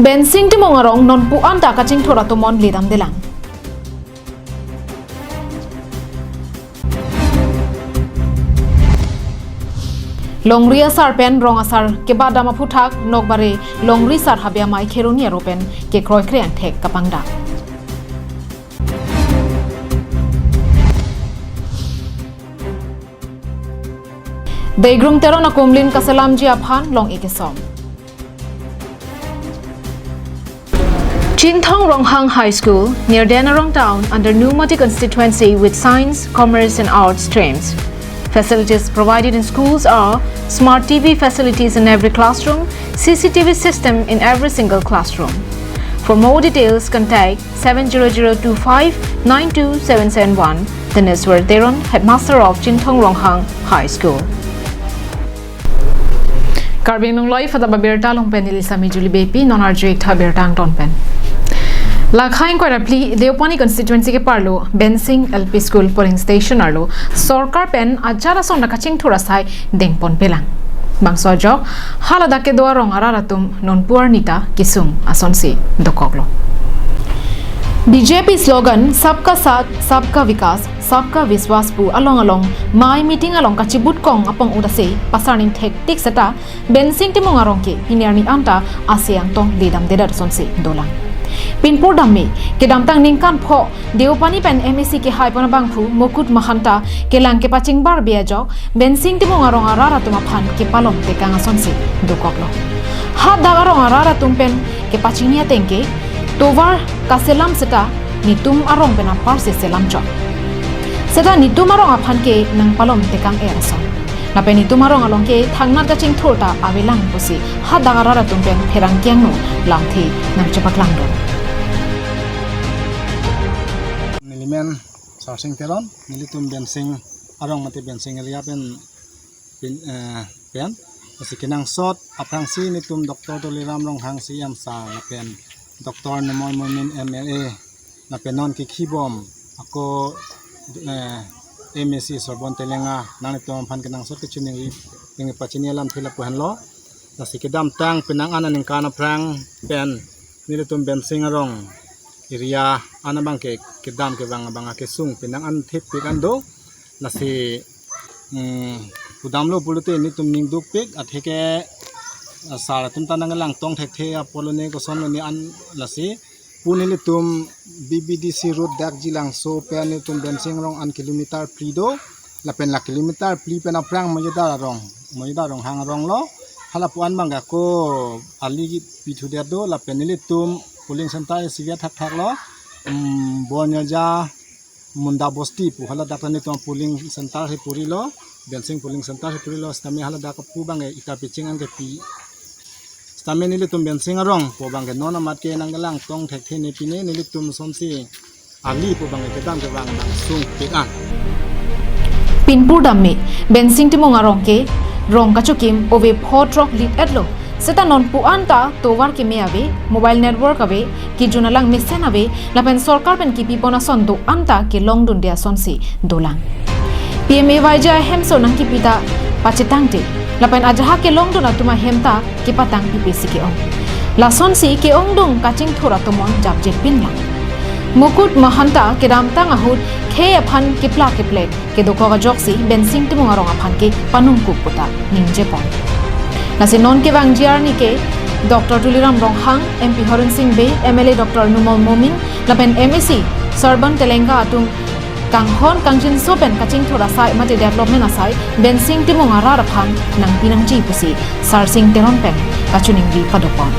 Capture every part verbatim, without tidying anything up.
Bensing Timung arong nonpu anta kachingthur atomon ledamdelang. Longri asar pen rong asar kebadam aphuthak Nokbare Longri Sar Habe Amei Kheroni aro pen kekroikre angthek kapangdak. Deigrung Teron akumlin kaselamji aphan long-e kesom. Chinthong Ronghang High School, near Denarong Town, under Nomati constituency with Science, Commerce and Arts streams. Facilities provided in schools are smart T V facilities in every classroom, C C T V system in every single classroom. For more details, contact seven zero zero two five nine two seven seven one. Dinesh Teron, headmaster of Chinthong Ronghang High School. Karbi Anglong Live adap abirta along pen neli Sami Julie Beypi, non arju-ik tha birta angton pen. Lakha ingkoi ra phli Deopani constituency keparlo Bensing L P School polling station arlo sorkar pen ajat ason ta kachingthur asai dengponpelang. Bangso ajok haladak kedo arong arat atum nonpu arni ta kesung asonsi dokoklo. B J P slogan Sabka Saath, Sabka Vikas, Sabka Vishwas pu along along mei meeting along kachibutkong apong udase pasarning thektik seta Bensing Timung arong ke pini arni anta ase angtong ledamdedet asonsi dolang. Pinpur damme, kedamtang ningkan pho Deopani pen M A C kehaipon abangphu Mukut Mahanta kelang kepachingbarbe ajok Bensing Timung arong arat atum aphan kepalom tekang asonsi dokoklo. Hadak arong arat atum pen kepachini ateng ke tovar kaselam seta netum arong pen aparsi selamchot. Seta netum arong aphan ke nangpalom tekang-er ason. Lapen netum arong along ke thangnat kachingthur ta avelang pusi hadak arat atum pen pherangke angno lamthe nangchepaklangdun. Nelimen Sarsing Teron, nelitum Bensing arong mate Bensing area pen, pen, eh, pen. Lasi kenangsot aphrangsi netum Doctor Tuliram Ronghang C E M sir lapen Doctor Numal Momin M L A lapen non kekhibom ako, eh, M A C Sorbon Telenga nanglitum aphan kenangsot kachiningri, ning pachini alamthe lapu henlo. Lasi kedamtang penang an aningkan aphrang pen nelitum Bensing arong area an abang ke kedam kevang abang akesung penang an thepik an do. Lasi, mm, pudamlo pulote netum ning dukpik atheke, ah, sar atum ta nanglang tong thekthe apotlo ne kosonlo ne an lasi pu nelitum B B D C road dak Jilangso pen nelitum Bensing arong an kilometer phli do. Lapen la kilometer phli pen aphrang Moyedar arong, Moyedar Ronghang arong lo. Halapu an abang ako ali pithudet do. Lapen nelitum polling center isivet thakthak lo. Mm, Bornyaja Munda Bosti pu haladak netum polling center si purilo, Bensing polling center si purilo, sitame haladak pu abang ke ita piching an kepi. Sitame nelitum Bensing arong pu abang ke non amat ke nanglang tong thekthe ne pine nelitum asonsi ali pu abang ke kedam kevang nangsungpik an. Pinpur damme, Bensing Timung arong ke rong kachokim ove pho throk lit-etlo. Seta nonpu anta tovar keme ave, mobile network ave, kejun alang mesen ave, lapen sorkar pen kipipon ason do-an ta kelongdunde asonsi dolang. P M A Y G ahemso nangkipi ta pachetangte, lapen ajahak kelongdun atum ahem ta kepatang pipesi ke-ong. Lasonsi ke-ongdung kachingthur atomon japjepinlang. Mukut Mahanta kedamtang ahut khei aphan kepla keplek kedokok ajoksi Bensing Timung arong aphan ke panungkuk puta ningjepon. Lasi non kevangji arni ke Doctor Tuliram Ronghang, M P Horen Sing Bey, M L A Doctor Numal Momin, lapen M A C Sorbon Telenga atum kanghon kangjinso pen kachingthur asai mate development asai Bensing Timung arat aphan nangpi nangji pusi Sarsing Teron pen kachiningri padopon.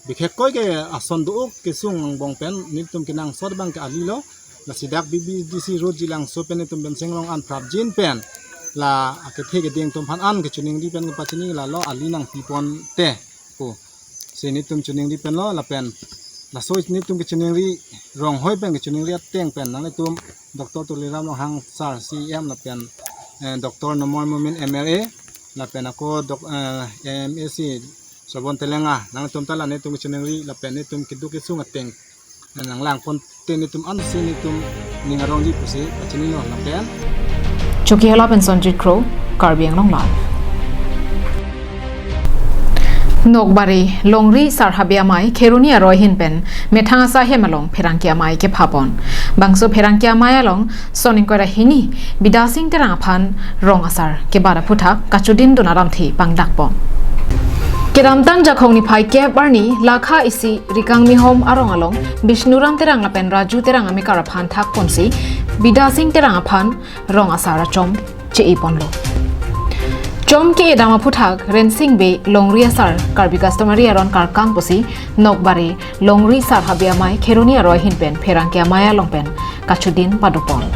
Bikhekkoi ke ason do-ok kesung angbong pen nelitum kenangsot abang ke alilo. Lasi dak B B D C road Jilangso pen nelitum Bensing arong an prapjin pen la akethe keding atum aphan an kachiningri pen kepachini lalo ali nangpiponte pu. Si nelitum chiningri penlo lapen laso nelitum kachiningri ronghoi pen kachiningri ateng pen nanglitum Doctor Tuliram Ronghang sir C E M lapen, eh, Doctor Numal Momin M L A lapen ako dok, eh, M A C Sorbon Telenga, nangtum ta la nelitum kachiningri lapen nelitum keduk kesung ateng nanglangponte nelitum ansi nelitum ning arongji pusi pachinilo lapen. Chokihola pen Sonjit Kro, Karbi Anglong Live. Nokbari Longri Sar Habe Amei Kheroni aroi ahin pen methang asai hem along pherangke amei kephapon. Bangso pherangke amei along son ingkoi ra hini Bidasing Terang aphan rong asar kebat aphuthak kachudin dun aramthe pangdakpon. Kedamtang Jakhong niphai kep arni lakha isi Rikangmihom arong along Bishnuram Terang lapen Raju Terang amekar aphan thakponsi Bidasing Terang aphan rong asar achom che-eponlo. Chom ke-edam aphuthak Rensing Bey Longri asar Karbi customary aron karkang pusi Nokbari Longri Sar Habe Amei Kheroni aroi ahin pen pherangke amei along pen kachudin padopon.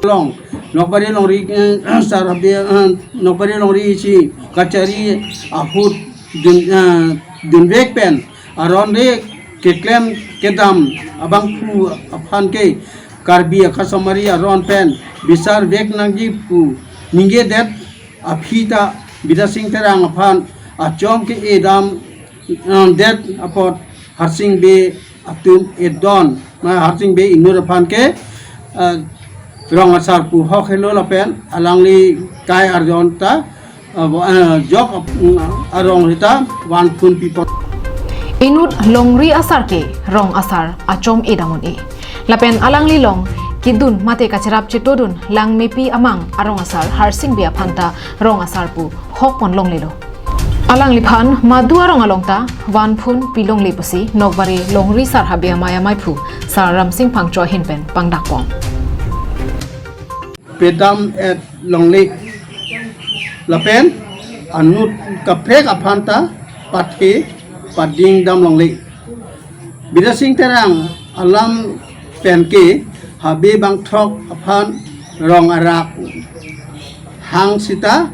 Long, Nokbari Longri, eh, Sar Habe, eh, Nokbari Longri isi kachari ahut dun, eh, dunvek pen aron re keklem kedam abangphu aphan ke Karbi a-customary aron pen bisar vek nangji pu ningjedet aphi ta Bidasing Terang aphan achom ke-edam, eh, det apot Harsing Bey atum edon, ma Harsing Bey inut aphan ke, eh, rong asar pu hok helo lapen alangli kai arjon ta, eh, wa-, eh, jok ap-, mm, arong sita vanphun pipon. Inut Longri asar ke rong asar achom edam un-e. Lapen alangli along kedun mate kacherap chetodun Langmepi amang arong asar Harsing Bey aphan ta rong asar pu hokpon longlelo. Alangliphan madu arong along ta vanphun pilongle pusi Nokbari Longri Sar Habe Amei ameiphu Sar Ramsing Phangcho ahin pen pangdakpon. Pedam et longle lapen anut kaprek aphan ta pathe pading dam longle. Bidasing Terang alam pen ke Habe bangthrok aphan rong arak hang sita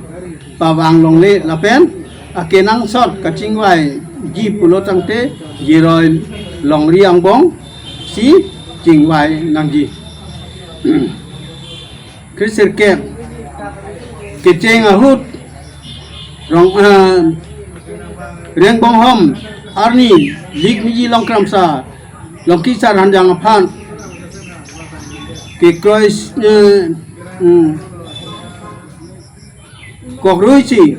pavang longle lapen akenangsot kachingvaiji pulo tangte Jiroi Longri angbong si chingvai nangji. Krisirkep kecheng ahut rong, eh, Rengbonghom arni Likmiji Longkramsa Longki Sar Hanjang aphan kekroi, eh, mm, kokruisi,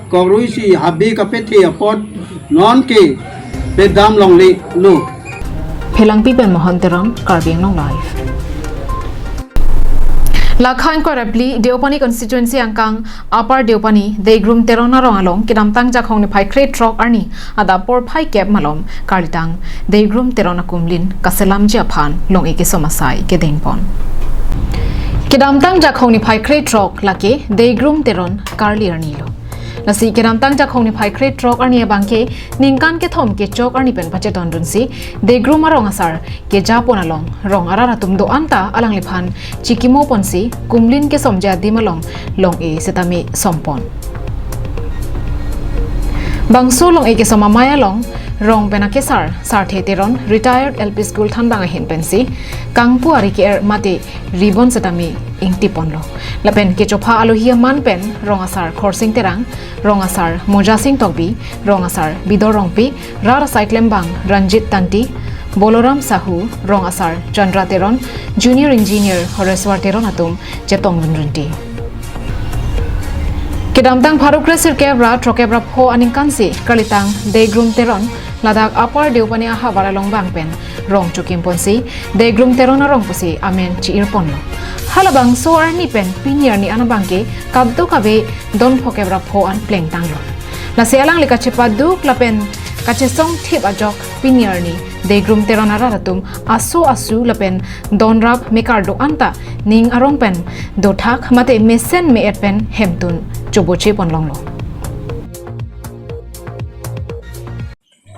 kokruisi Habe kapethe apot non ke pedam longlelo. Phelangpi pen Mohon Teron, Karbi Anglong Live. Lakha ingkoi ra phli Deopani constituency angkang Upper Deopani Deigrum Teron arong along kedamtang Jakhong niphai krethrok arni adap porphai kep malom karlitang Deigrum Teron akumlin kaselamji aphan long-e kesom asai kedengpon. Kedamtang Jakhong niphai krethrok lake Deigrum Teron karli arnilo. Lasi kedamtang Jakhong niphai krethrok arni abangke ningkan kethom kechok arni pen pachetondunsi Deigrum arong asar kejapon along rong arat atum do-an ta alangliphan chikimoponsi kumlin kesomji adim along long-e setame sompon. Bangso long-e kesom amei along rong pen akesar Sarthe Teron retired L P school thanbang ahin pensi kangpu ari ke-er mate ribbon setame ingtiponlo. Lapen kechopha alohi aman pen rong asar Khorsing Terang, rong asar Mojasing Tokbi, rong asar Bidor Rongpi, rat asai klembang Ranjit Tanti, Boloram Sahu, rong asar Chandra Teron, junior engineer Horeswar Teron atum chetongdun rinti. Kedamtang pharo kresirkep ra throkkep ra pho aningkansi karlitang Deigrum Teron ladak Upper Deopani ahavar along bang pen rong chokimponsi Deigrum Teron arong pusi amen chi-irponlo. Halabangso arni pen pini arni an abangke kadokave don phokep ra pho an plengtanglo. Lasi alangli kachepaduk lapen kachesongthip ajok pini arni Deigrum Teron arat atum aso asu lapen donrap mekar do-an ta ning arong pen dothak mate mesen me-et pen hemtun chobochepon longlo.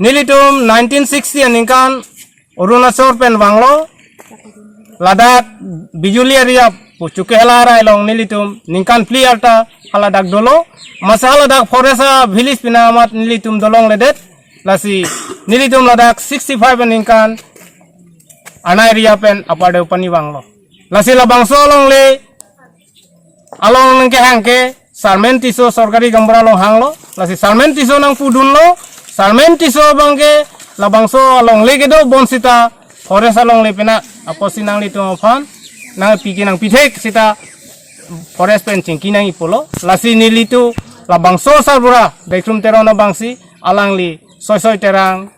Nelitum nineteen sixty aningkan Arunachal pen vanglo, ladak Bijuli area pu Chokihola arai along nelitum ningkan phli arta haladak dolo, masa haladak forest a village pina amat nelitum dolongledet, lasi nelitum ladak sixty-five aningkan Arnai area pen Upper Deopani vanglo. Lasi labangso alongle along nangkehang ke Sarmen Tisso sorkari gaonbura along hanglo. Lasi Sarmen Tisso nangpudunlo. Sarmen Tisso abangke labangso alongle kedo bonsita forest alongle pina apotsi nanglitum aphan nangpi ke nangpithek sita forest pen chingki nangji pulo. Lasi nelitum labangso asarbura Daikrum Teron abangsi alangli Soisoi Terang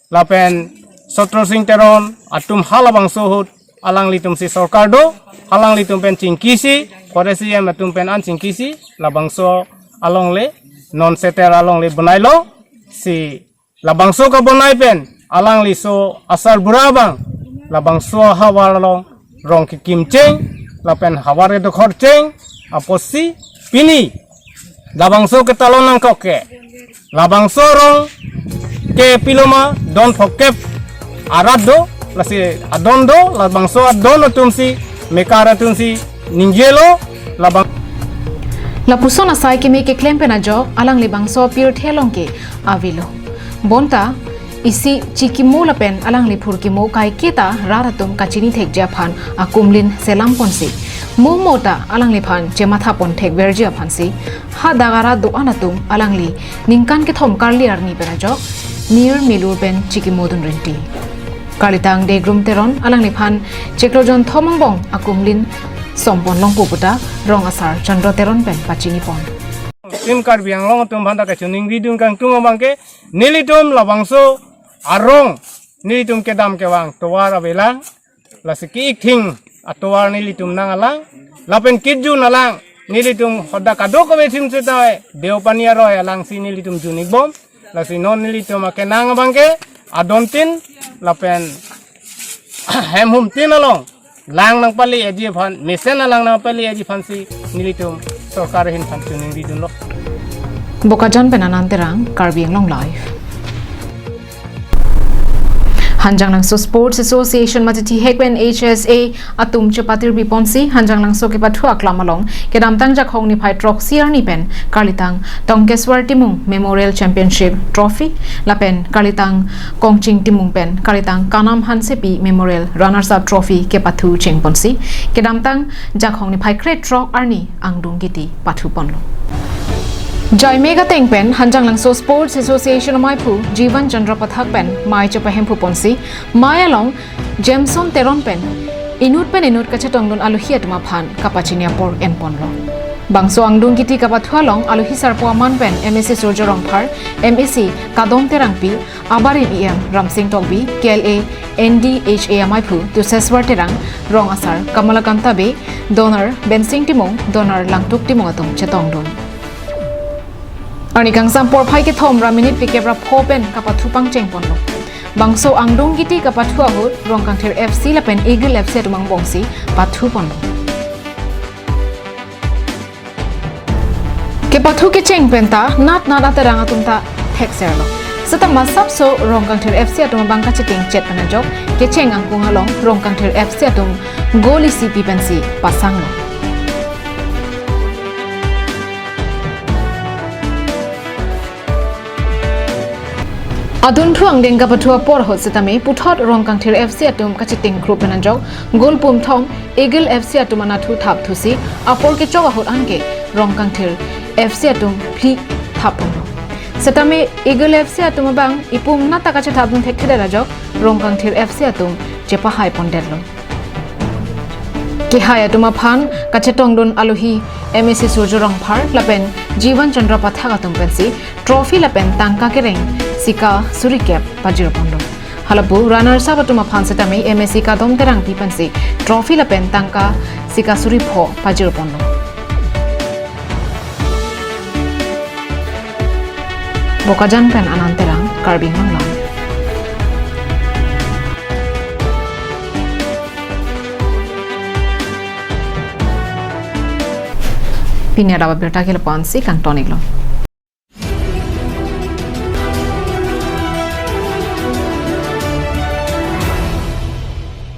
lapen Sotro Sing Teron atum halabangso ahut alanglitumsi sorkar do, alanglitum pen chingkisi, forest E M atum pen an chingkisi, labangso alongle, non seter alongle bonailo, si labangso kabonai pen alangli so asarbura abang labangso havar along rong kekim cheng lapen havar kedokhor cheng apotsi pini labangso ketalon nangkok ke labangso rong ke piloma don phokep arat do, lasi adon do, labangso adon atumsi mekar atumsi ningjelo, labang. Lapuson asai keme keklem pen ajok alangli bangso pirthe along ke avelo. Bonta isi chikimo lapen alangli phurkimo kaiketa rat atum kachini thekji aphan akumlin selam ponsi, mo mo ta alangliphan chematha pon thekverji aphansi, hadak arat do-an atum alangli ningkan kethom karli arni pen ajok nir milur pen chikimodun rinti. Karlitang Daikrum Teron alangliphan chiklo jonthom angbong akumlin sompon longpo puta rong asar Chandra Teron pen pachini pon. Tim Karbi Anglong atum aphanta kachiningridun kangtung abang ke nelitum labangso arong nelitum kedam kevang tovar avelang, lasi ki-ik thing atovar nelitum nang alang, lapen kijun alang nelitum hodak kadokave thim seta Deopani aroi alangsi nelitum jun-ik bom, lasi non nelitum akenang abang ke adon tin lapen hemhum tin along lang nangpali eji aphan, mesen alang nangpali eji aphansi nelitum sorkar ahin aphan chiningridunlo. Bokajan pen Anand Terang, Karbi Anglong Live. Hanjanglangso Sports Association mate thihek pen H S A atum chepatirbi ponsi Hanjanglangso kepathu aklam along kedamtang Jakhong niphai throksi arni pen karlitang Tongkeswar Timung Memorial Championship Trophy lapen karlitang Kongching Timung pen karlitang Kanam Hansepi Memorial Runners Up Trophy kepathu cheng ponsi kedamtang Jakhong niphai krethrok arni angdung kiti pathu ponlo. Jaime kateng pen Hanjanglangso Sports Association amaiphu Jivan Chandra Pathak pen mei chepahemphu ponsi mei along Jameson Teron pen inut pen inut kachetongdun alohi atum aphan kapachini apor en ponlo. Bangso angdung kiti kapathu along alohi sarpo aman pen M A C Surjya Rongphar, M A C Kadom Terangpi, abarim E M Ramsing Tokbi, K L A N D H A amaiphu Tuseswar Terang, rong asar Kamalakanta Bey, donor Bensing Timung, donor Langtuk Timung atum chetongdun. Arni kangsam porphai kethom ra minute phlikep ra pho pen kapathu pangcheng ponlo. Bangso angdung kiti kapathu ahut Rongkangthir F C lapen Eagle F C atum angbongsi pathu ponlo. Kepathu kecheng penta nat nat aterang atum ta thekserlo. Seta masapso Rongkangthir F C atum abang kacheteng chet pen ajok kecheng angkung along Rongkangthir F C atum goal isi pi pensi pasanglo. Adunthu angdeng kapathu apor ahut setame puthot Rongkangthir F C atum kacheteng group pen ajok goal pumthom Eagle F C atum anatthu thapthusi apor kechok ahut anke Rongkangthir F C atum phli thap ponlo. Setame Eagle F C atum abang ipum nat ta kachethapdun thekthedet ajok Rongkangthir F C atum chepahai pondetlo. Kehai atum aphan kachetongdun alohi M A C Surjya Rongphar lapen Jivan Chandra Pathak atum pensi trophy lapen tangka kereng sika suri kep pajir ponlo. Halapu runners up atum aphan setame M A C Kadom Terangpi pensi trophy lapen tangka sika suri pho pajir ponlo. Bokajan pen Anand Terang, Karbi Anglong Live. Pini adap abirta ke lapu-ansi kangton-iklo.